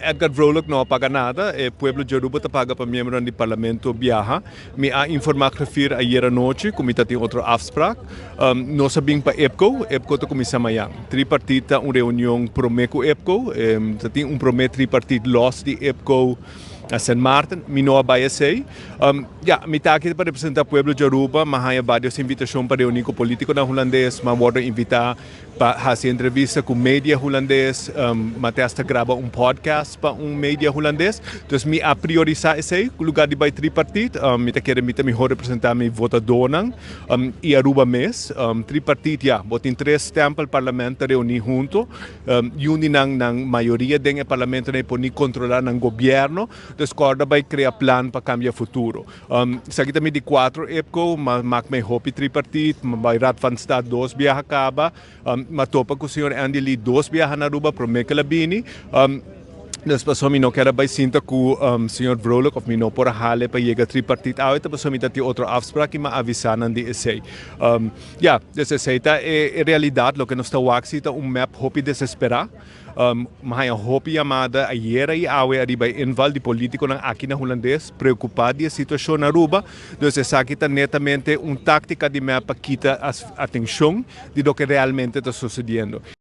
Edgar Vrolijk no a paga nada. E pueblo di Aruba ta paga pa miembronan di parlamento biaha. Mi a informa griffier ayera nochi cu mi ta tin otro afspraak. Nos a bin pa IPKO. IPKO ta cuminsa mañan. Tripartiet ta un reunion prome cu IPKO. Ta tin un prome tripartiet los di IPKO na Sint Maarten. Mi no a bay esey. Ya, mi ta aki pa representa pueblo di Aruba. Mi a haya varios invitacion pa reuni cu politiconan Hulandes. Mi a wordo invita pa hasi entrevista ku media hulandes, mi a hasta graba un podcast pa un media hulandes. Dus mi a priorisa esei lugar di bai tripartiet. Mi ta kere mi ta mihor representa mi votadónan i Aruba mes. Tripartiet ya, bo tin tres stempel parlament ta reuni hunto. Yun di nan, nan mayoria den e parlamentonan e por ni kontrola nan gobierno. Dus kòrda bai krea plan pa kambia futuro. Esaki ta mi di cuatro IPKO, m'a mak mi hopi tripartiet, m'a bai Raad van State dos biaha caba, m'a topa cu señor Andy Lee dos biaha na Aruba prome cu el a bini. Dus pasobra mi no kier a bai sinta cu señor Vrolijk of mi no por a hale pa yega tripartiet awe ta pasobra mi ta tin otro afspraak y m'a avisa nan di esey. Ya, dus esey ta e realidad, loke nos ta wak si ta un mep hopi desespera. Mi haña hopi yamada ayera i awe ariba e inval di politiconan aki na Hulandes preocupa di e situacion na Aruba. Dus esaki ta netamente un tactica di mep pa kita atencion di loke realmente ta sucediendo.